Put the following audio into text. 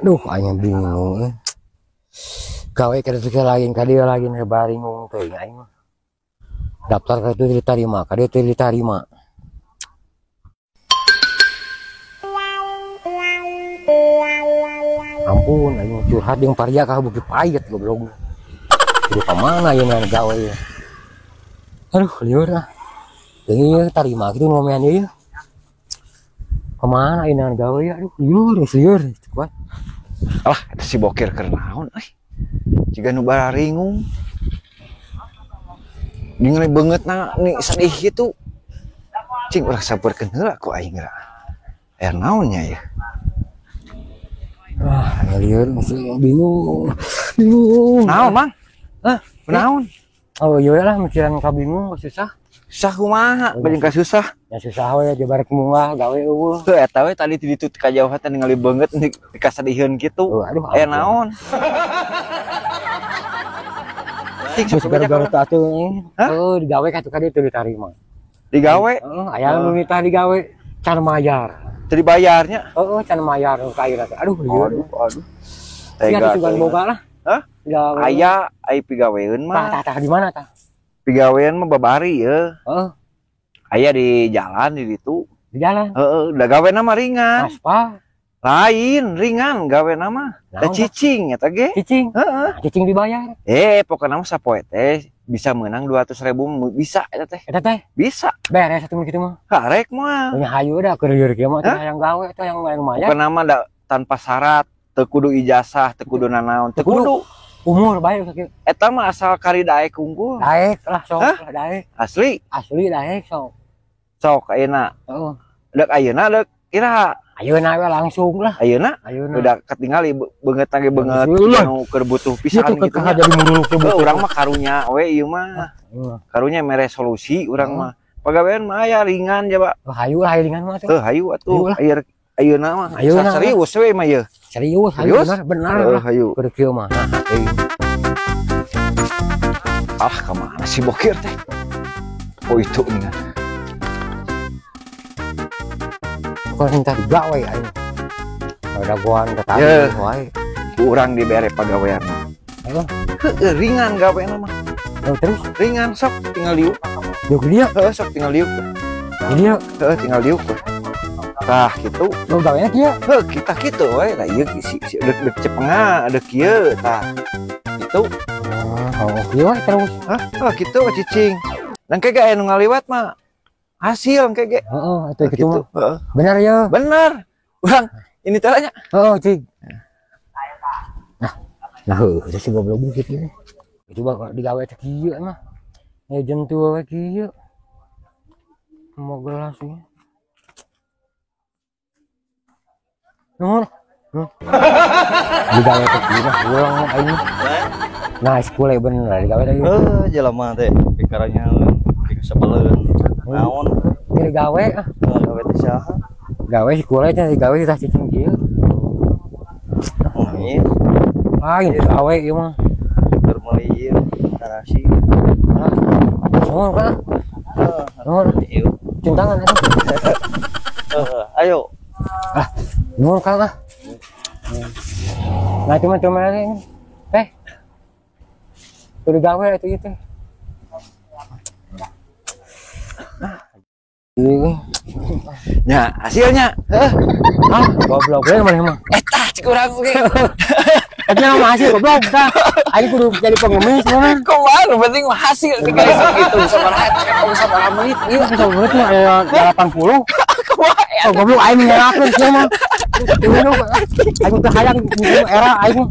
Duh, aing bingung. Gawe kada teu lain ka dieu lagi baringung teuing aing mah. Daftar ka itu diterima, ka dieu teu diterima. Ampun, aing curhat jeung paria ka beuki payet goblok. Kudu ka mana ieu mah gawe ieu. Aduh, lieur ah. Deui ieu tarima kitu ngomean ieu. Kemana ieu ngan gawe ieu? Aduh, lieur, lieur. Kuat. Alah, eta si bokir keur naon euy. Jiga nu bararingung. Ningali beungeutna ni sedih kitu. Cing urang sampeurkeun heula ku aing geura. Aya naon nya ieu? Ah, lieur, bingung. Bingung. Naon, Mang? Hah? Naon? Oh iya lah mikiran ka bingung susah. Susah kumaha? Bajing ka susah. Ya susah we jabar munggah gawe eueuh. Heuh eta we tadi di ditu kajauhan teh ningali beungeut dikasadiheun kitu. Oh, aduh. Aya naon? Cing Geus gara-gara teh atuh. Heuh digawe ka tuh ka dieu teu ditarima. Digawe? Heeh, aya nu nitah digawe can mayar. Teu dibayarnya? Heeh, can mayar ka ayeuna teh. Aduh, lieur. Aduh, aduh. Tega. Sia sugan boga lah. Hah? Aya ai pigaweun mah. Tah tah di mana tah? Pigawean mah babari ye. Heeh. Aya di jalan di ditu. Di jalan? Heeh, da gawena mah ringan. Aspal. Lain, ringan gawena mah. Da cicing eta ge. Cicing. Heeh. Cicing dibayar. Eh, pokona mah sapoe teh bisa menang 200.000 bisa eta teh. Eta teh? Bisa. Beres atuh kitu mah. Karek mah. Nya hayu da keur lieur kieu mah teh hayang gawe teh yang lumayan. Pokona mah da tanpa syarat, teu kudu ijazah, teu kudu nanaon, teu kudu. Umur bae sakieu. Eta mah asal kari daek unggul. Daek lah sok, daek. Asli? Asli daek sok. Sok ayeuna. Heeh. Deuk ayeuna deuk iraha? Ayeuna we langsung lah. Ayeuna? Ayeuna. Udah ketinggali beungeut ge beungeut anu keur butuh pisan gitu. Jadi muruluk butuh. Urang mah karunya we ieu mah. Karunya mere solusi urang mah. Pagawean mah aya ringan ja, Pak. Hayu lah ringan mah atuh. Heuh hayu atuh. Ayeuna mah. Serius we mah ieu. Serius, hayu benar, benar lah. Hayu. Keur kieu mah. Ah, kemana si bokir teh? Oh itu nih. Kau minta digawe aing. Ada guan kata wae. Urang dibere pagawean mah. Heuh, ringan gawean mah. Oh, terus ringan sok tinggal diuk. Diuk dia? Heuh, sok tinggal diuk. Dia? Heuh, tinggal diuk. Tah kitu. Lu gawena kieu? Heuh, kita kitu we. Tah ieu si deuk cepengah, deuk kieu tah. Kitu. Oh, kieu we terus. Hah? Oh, kitu cicing. Dan engke ge aya nu ngaliwat mah hasil engke ge. Heeh, atuh kitu mah. Heeh. Bener ya? Bener. Urang ini teh nya. Heeh, cing. Nah, nah heuh si goblok kitu. Itu bakal digawe teh kieu mah. Ya jentu we kieu. Mau gelas ieu. Nuhun. Digawe teh kieu mah ulang aing. Nah, sekolah bener digawe teh. Heuh, jelema teh pikirannya pikasebeleun. Naon? Digawe ah. Gawe teh saha? Gawe sekolah teh digawe tah cicing kieu. Oh, iya. Lain gawe ieu mah. Keur meuli ieu tarasi. Nuhun ka. Nuhun. Ieu. Cintangan atuh. Heeh, ayo. Ah, nuhun Kang ah. Nah, cuma ini. Teh. Kudu gawe atuh ieu teh. Nya, hasilnya. Heuh. Ah, goblok we maneh mah. Eta cik urang oge. Eta mah hasil goblok tah. Aing kudu jadi pengemis mah. Kumaha nu penting mah hasil tinggal sakitu sabaraha eta sabaraha menit ieu sabaraha menit mah aya 80. Kumaha Oh, goblok aing ngerakeun sia mah. Aing teh hayang era aing.